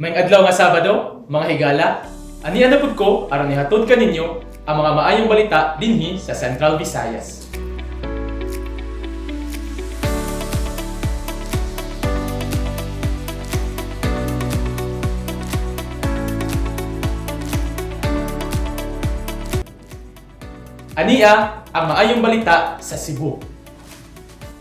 Maayong adlaw nga Sabado, mga higala, ania na pud ko aron ihatod kaninyo ang mga maayong balita dinhi sa Central Visayas. Ania ang maayong balita sa Cebu.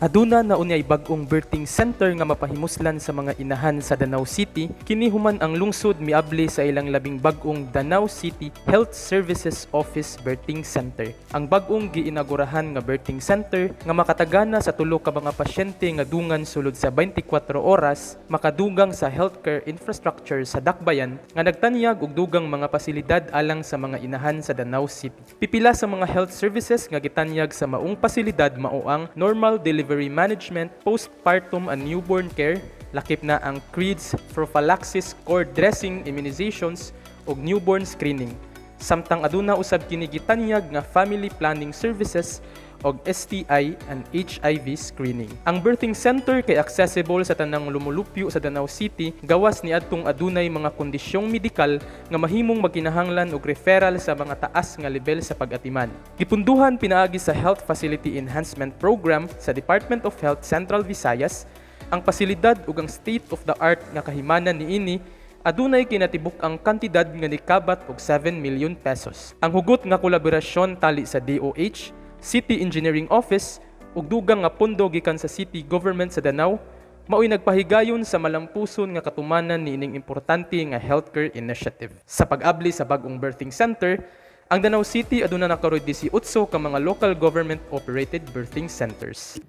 Aduna na unyay bag-ong birthing center nga mapahimuslan sa mga inahan sa Danao City, kini human ang lungsod miabli sa ilang labing bag-ong Danao City Health Services Office Birthing Center. Ang bag-ong giinagurahan nga birthing center nga makatagana sa tulo ka mga pasyente nga dungan sulod sa 24 oras, makadugang sa healthcare infrastructure sa Dakbayan nga nagtanyag og dugang mga pasilidad alang sa mga inahan sa Danao City. Pipila sa mga health services nga gitanyag sa maong pasilidad mao ang normal delivery management, postpartum and newborn care, lakip na ang CREDS, prophylaxis, cord dressing, immunizations ug newborn screening. Samtang aduna usab kini gitanyag nga family planning services og STI and HIV screening. Ang birthing center kay accessible sa tanang lumulupyo sa Danao City gawas ni adtong adunay mga kondisyong medikal nga mahimong magkinahanglan og referral sa mga taas nga level sa pag-atiman. Gipunduhan pinaagi sa Health Facility Enhancement Program sa Department of Health Central Visayas ang pasilidad ug ang state of the art nga kahimanan niini adunay kinatibuk ang kantidad nga nikabat og 7 million pesos. Ang hugot nga kolaborasyon tali sa DOH, City Engineering Office ug dugang nga pondo gikan sa City Government sa Danao maoy nagpahigayon sa malampuson nga katumanan niining importante nga healthcare initiative. Sa pag-abli sa bag-ong birthing center, ang Danao City aduna na karon 18 ka mga local government operated birthing centers.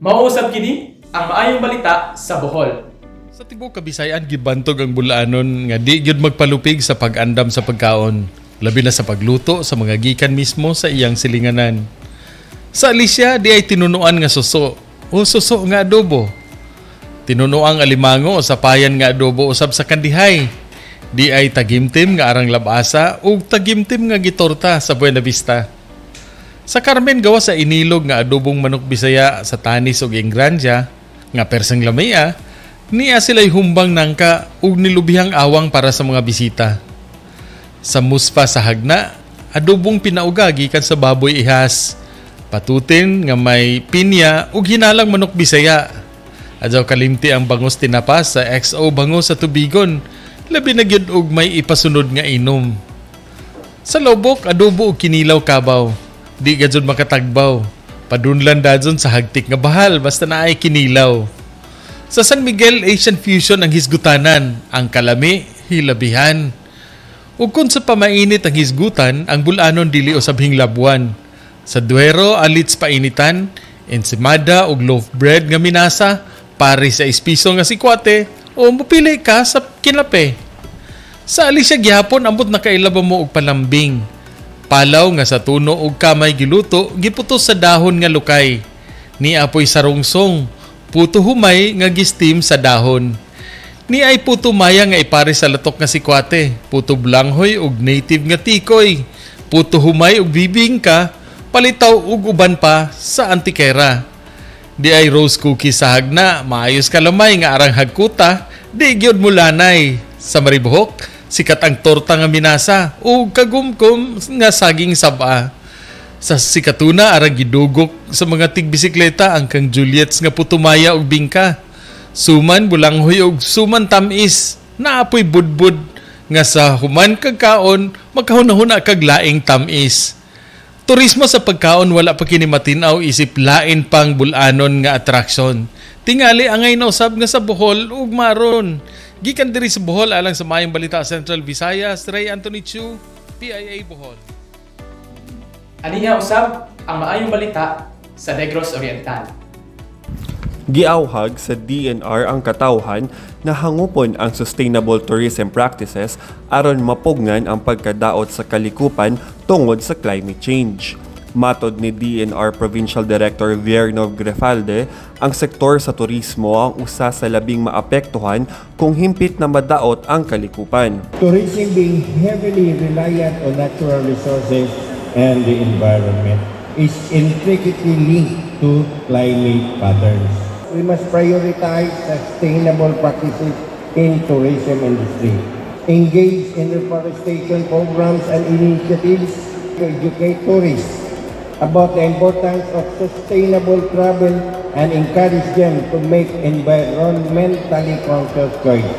Mao usab kini ang maayong balita sa Bohol. Sa tibuok Kabisayan, gibantog ang Bulanon nga di gyud magpalupig sa pag-andam sa pagkaon, labi na sa pagluto sa mga gikan mismo sa iyang silinganan. Sa Alicia, di ay tinunuan nga suso o suso nga adobo. Tinunuang alimango o sapayan nga adobo usab sa Kandihay. Di ay tagimtim nga arang labasa ug tagimtim nga gitorta sa Buena Vista. Sa Carmen, gawa sa inilog nga adobong manok Bisaya sa Tanis ug Engranja nga perseng lamia, niya sila'y humbang nangka ug nilubihang awang para sa mga bisita. Sa Muspa sa Jagna, adobong pinauga gikan sa baboy ihas. Patutin nga may pinya ug hinalang manok Bisaya. Adyaw kalimti ang bangos tinapa sa XO Bango sa Tubigon. Labi na gyud og may ipasunod nga inom. Sa Loboc, adobo ug kinilaw kabaw. Di ka jud makatagbaw. Padunlan dadson sa hagtik nga bahal basta naay kinilaw. Sa San Miguel, Asian fusion ang hisgutanan, ang kalami, hilabihan. Ug kung sa pamainit ang hisgutan, ang Bulanon dili usab hinglabuan. Sa Duero, alits painitan, ensimada ug loaf bread nga minasa, pare sa espiso nga sikwate, o mupili ka sa kinape. Sa Alicia gihapon, ambot nakaila ba mo og palambing. Palaw nga sa tuno og kamay giluto, giputos sa dahon nga lukay. Ni apoy sarungsong, puto humay nga gistim sa dahon. Ni ay puto maya nga ipare sa latok nga sikwate, puto blanghoy og native nga tikoy, puto humay og bibingka, palitaw ug uban pa sa Antiquera. Di ay rose cookie sa Jagna, maayos kalamay nga arang hagkuta, di gyud mulanay. Sa Maribojoc, sikat ang torta nga minasa ug kagumkom nga saging saba. Sa Sikatuna, arang gidugok sa mga tigbisikleta ang kang Juliet's nga putumaya ug bingka. Suman bulanghoy ug suman tamis, naapoy budbud nga sa human kag kaon makahuna-huna kag laing tamis. Turismo sa pagkaon, wala pa kini matinaw isip lain pang Bulanon nga attraction. Tingali angay na usab nga sa Bohol ug maron. Gikan diri sa Bohol alang sa Maayong Balita Central Visayas, Ray Anthony Chu, PIA Bohol. Aniya usab ang maayong balita sa Negros Oriental. Giawhag sa DENR ang katawhan na hangupon ang sustainable tourism practices aron mapugnan ang pagkadaot sa kalikupan tungod sa climate change. Matod ni DENR Provincial Director Vernov Grefalde, ang sektor sa turismo ang usa sa labing maapektuhan kung himpit na madaot ang kalikupan. Tourism being heavily reliant on natural resources and the environment is intricately linked to climate patterns. We must prioritize sustainable practices in tourism industry. Engage in reforestation programs and initiatives to educate tourists about the importance of sustainable travel and encourage them to make environmentally conscious choices.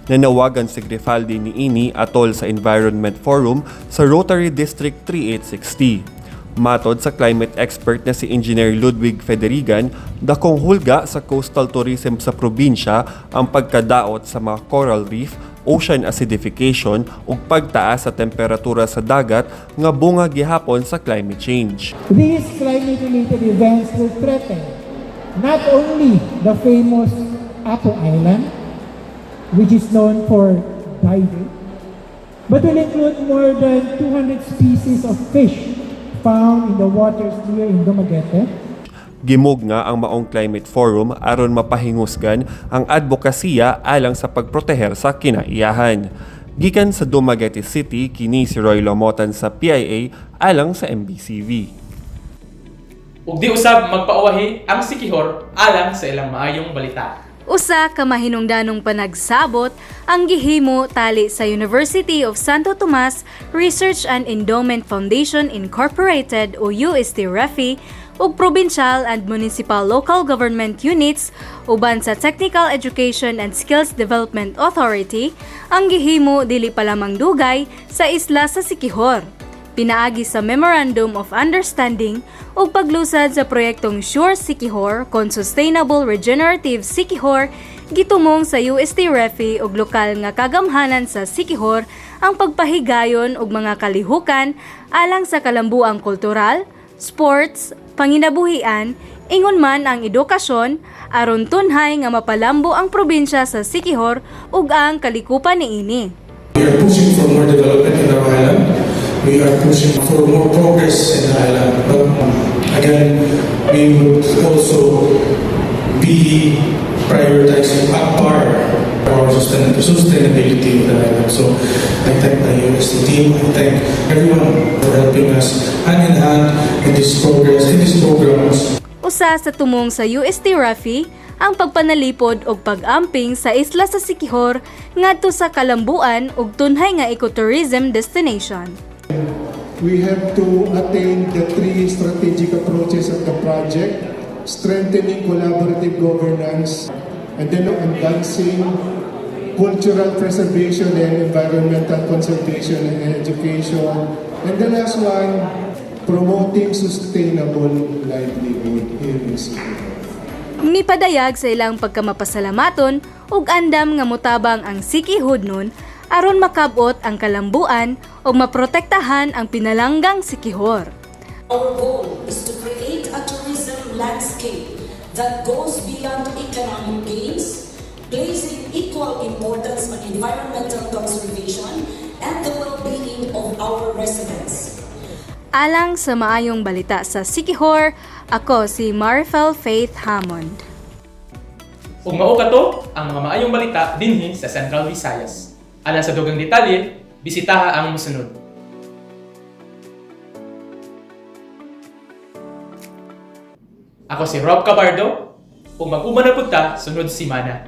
Nanawagan si Grifaldi niini atol sa Environment Forum sa Rotary District 3860. Matod sa climate expert na si Engineer Ludwig Federigan, dakong hulga sa coastal tourism sa probinsya ang pagkadaot sa mga coral reef, ocean acidification ug pagtaas sa temperatura sa dagat nga bunga gihapon sa climate change. These climate-related events will threaten not only the famous Apo Island, which is known for diving, but will include more than 200 species of fish found in the waters here in Dumaguete. Gimugna ang maong climate forum aron mapahingusgan ang advokasya alang sa pagproteher sa kinaiyahan. Gikan sa Dumaguete City, kini si Roy Lomotan sa PIA alang sa MBCV. Ug di usab magpauwahi ang Siquijor alang sa ilang maayong balita. Usa ka mahinungdanong panagsabot ang gihimo tali sa University of Santo Tomas Research and Endowment Foundation Incorporated o UST REFI ug provincial and municipal local government units uban sa Technical Education and Skills Development Authority ang gihimo dili pa lamang dugay sa isla sa Siquijor pinaagi sa Memorandum of Understanding ug paglusad sa proyektong Sure Siquijor kon Sustainable Regenerative Siquijor. Gitumong sa UST REFI ug lokal nga kagamhanan sa Siquijor ang pagpahigayon og mga kalihukan alang sa kalambuang kultural, sports, panginabuhian, ingon man ang edukasyon aron tunhay nga mapalambo ang probinsya sa Siquijor ug ang kalikupan niini. We are pushing for more development in our island. We are pushing for more progress in the island. But again, we would also be prioritizing at par our sustainability of the island. So I thank the UST team. I thank everyone for helping us hand in hand in this progress, in these programs. Usa sa tumong sa UST REFI ang pagpanalipod og pag-amping sa isla sa Siquijor ngadto sa kalambuan ug tunhay nga ecotourism destination. We have to attain the three strategic approaches of the project: strengthening collaborative governance, and then advancing cultural preservation and environmental conservation and education, and the last one, promoting sustainable livelihood here in Siquijor. Mipadayag sa ilang pagkamapasalamaton ug andam nga motabang ang Siquijodnon aron makabot ang kalambuan ug maprotektahan ang pinalanggang Siquijor. Our goal is to create a tourism landscape that goes beyond economic gains, placing equal importance on environmental conservation and the well-being of our residents. Alang sa maayong balita sa Siquijor, ako si Marifel Faith Hammond. Ug mao kato ang mga maayong balita dinhi sa Central Visayas. Alang sa dugang detalye, bisitaha ang mosunod. Ako si Rob Cabardo, ug mag-uban na pud ta sunod simana.